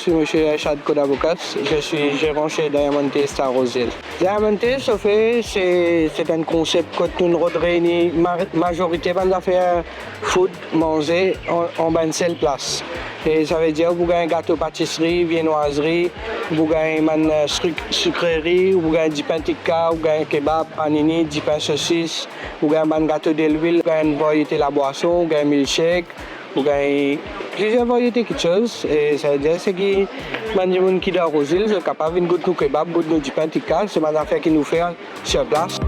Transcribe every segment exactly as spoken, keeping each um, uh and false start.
Je suis Monsieur Ershad Kodabokas, je suis gérant chez Diamond Taste à Rose Hill. Diamond Taste, au fait, c'est, c'est un concept kot nou rod reini ma-, majorité bann zafer food, manze, an, an bann sel plas. E savedir ou pou gagn gato patisri, viennoiserie, ou pou gagn bann, euh, sik-, sikreri, ou pou gagn dipin tikka, ou gagn kebab, panini, dipin sosis, ou gagn bann gato delwil, ou gagn variete labwason, ou gagn milkshake, ou gagn plizier variete kiksoz. E savedir seki bann dimoun ki dan Rose Hill, zot kapav vinn gout nou kebab, gout nou dipin tikka, se bann zafer ki nou fer sur place.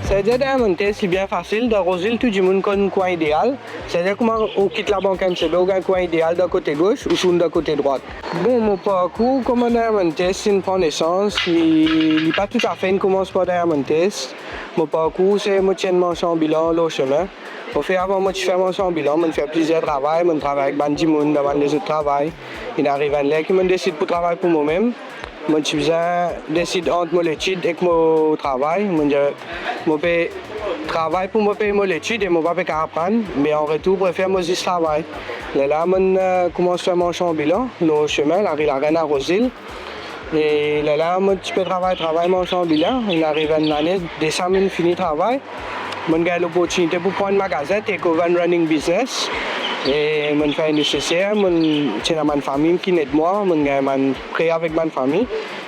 Savedir Diamond Taste, li bien fasil. Dan Rose Hill, tou dimoun konn Coin Idéal. Savedir kouma ou kit Labank M C B, ou gagn Coin Idéal dan kote gos, ou tourn dan kote drwat. Bon, mo parkour kouma Diamond Taste inn pran nesans, li, li pa toutafe inn koumans par Diamond Taste. Mo parkour, se mo ti enn marsan anbilan lor semin. Au fait, avan mo ti fer marsan anbilan, mo'nn fer plizier travay, mo'nn travay ek bann dimoun dan bann lezot travay. Inn ariv enn ler ki mo'nn desid pou travay pou momem. Mo ti bizin desid ant mo letid ek mo travay. Mo'nn dir, mo pe travay pou mo pey mo letid e mo pa pe kapav aprann, me an retour prefer mo zis travay. Lerla mo'nn, euh, koumans fer marsan anbilan lor semin, lari Larenn a Rose Hill. E lerla mo ti pe travay, travay marsan anbilan. Inn ariv enn lane, desam inn fini travay, mo'nn gagn loportinite pou pran enn magazin, take over enn running business. E mo'nn fer neseser, mo'nn, ti ena bann fami ki'nn ed mwa, mo'nn gagn bann pre avek bann fami.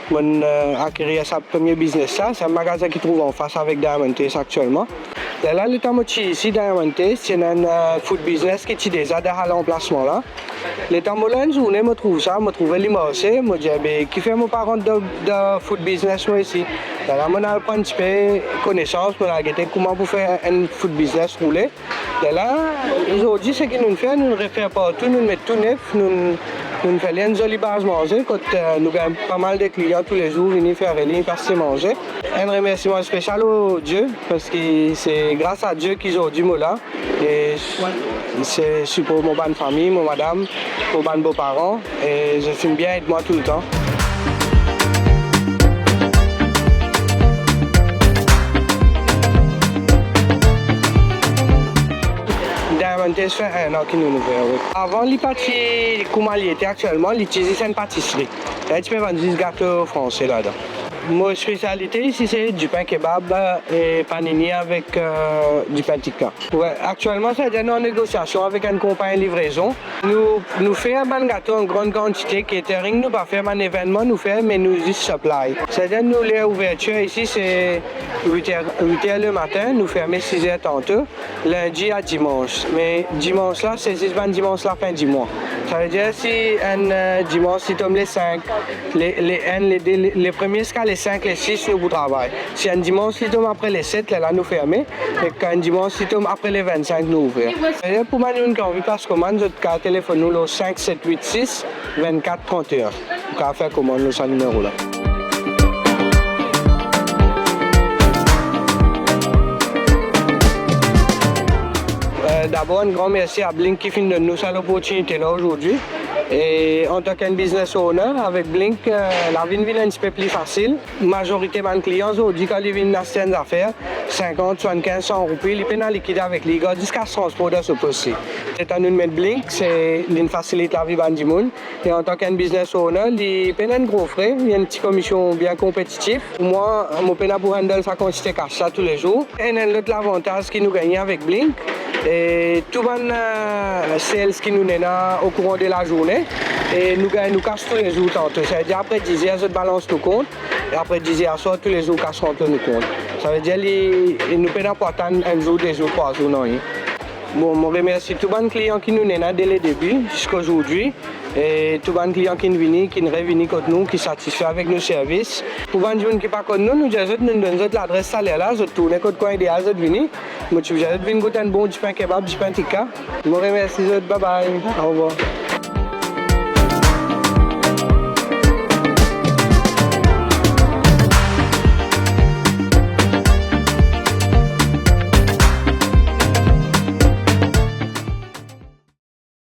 Mo'nn, euh, akerir sa premie biznes la, se enn magazin ki trouv anfas avek Diamond Taste aktielman. Lerla, letan mo ti isi Diamond Taste, ti ena enn, euh, food business ki ti deza dan sa lanplasman la. Letan mo la enn zourne, mo trouv sa, mo trouve li marse, mo dir, "Be, kifer mo pa rant dan, dan food business mwa osi?" Lerla mo'nn al pran tipe konesans, mo'nn al gete kouma pou fer enn food business roule. Lerla, zordi, seki nou'nn fer, nou'nn refer partou, nou'nn met tou nef, nou'nn, nou'nn fer li enn zoli baz manze, kot, euh, nou gagn pa mal de klian toulezour vini fer li, pas se manze. Enn remersiman spesial o Die, parski se gras a Die ki zordi mo la. E se sipor mo bann fami, mo madam, mo bann boparan, e zot finn bien ed mwa toultan. Diamond Taste fer enn an ki nou'nn ouver, wi. Avan, li pa ti kouma li ete aktielman, li ti zis enn patisri. Li ti pe vann zis gato franse ladan. Mo spesialite isi se dipin kebab e panini avek, euh, dipin tikka. Wi, aktielman, savedir nou an negosiasion avek enn konpagni livrezon. Nou, nou fer bann gato an gran kantite, catering nou pa fer, bann evennman nou fer, me nou zis supply. Savedir nou ler ouvertir isi se wit er, wit er lematin, nou ferme siz er tanto. Lindi a dimans. Me dimans la, se zis bann dimans lafin dimwa. Savedir si enn, euh, dimans li tom le sink, le, le enn, le de, le, le premie ziska le sink, le sis, nou pou travay. Si enn dimans li tom apre le set, lerla nou ferme. Ek kan enn dimans li tom apre le vennsink, nou ouver. Savedir pou bann dimoun ki anvi pas komann, zot kapav telefonn nou lor sink set wit sis vennkat trant e enn. Ou kapav fer komann lor sa nimero la. Euh, dabor, enn gran mersi a Blink ki finn donn nou sa loportinite la ozordi. E antan ki enn business owner, avek Blink, euh, lavi inn vinn enn tipe pli fasil. Mazorite bann klian ozordi, kan li vinn aste enn zafer, sinkant, swasannkinz, san roupi, li pena likid avek li, li gard ziska transpor dan so pos li. Letan nou met Blink, se, linn fasilit lavi bann dimoun. E antan ki enn business owner, li pena enn gro fre, li enn ti komision bien konpetitif. Pou mwa, mo pena pou handle sa kantite kas la toulezour. Enn, enn lot lavantaz ki nou gagne avek Blink, e tou bann, euh, sales ki nou ena okouran de lazourne, e nou gagn nou kas toulezour tanto. Savedir apre diz er, zot balans nou kont, e apre diz er aswar, toulezour kas rant lor nou kont. Savedir li, nou pena pou atann enn zour, de zour, trwa zour, nanye. Bon, mo remersi tou bann klian ki nou ena de le debi ziska ozordi, e tou bann klian ki'nn vini, ki'nn revini kot nou, ki satisfe avek nou servis. Pou bann dimoun ki pa konn nou, nou dir zot, nou donn zot ladres taler la, zot tourne kot Coin Idéal, zot vini. Mo ti bizin zot vinn gout enn bon dipin kebab, dipin tikka. Mo remersi zot, bye bye, au revoir.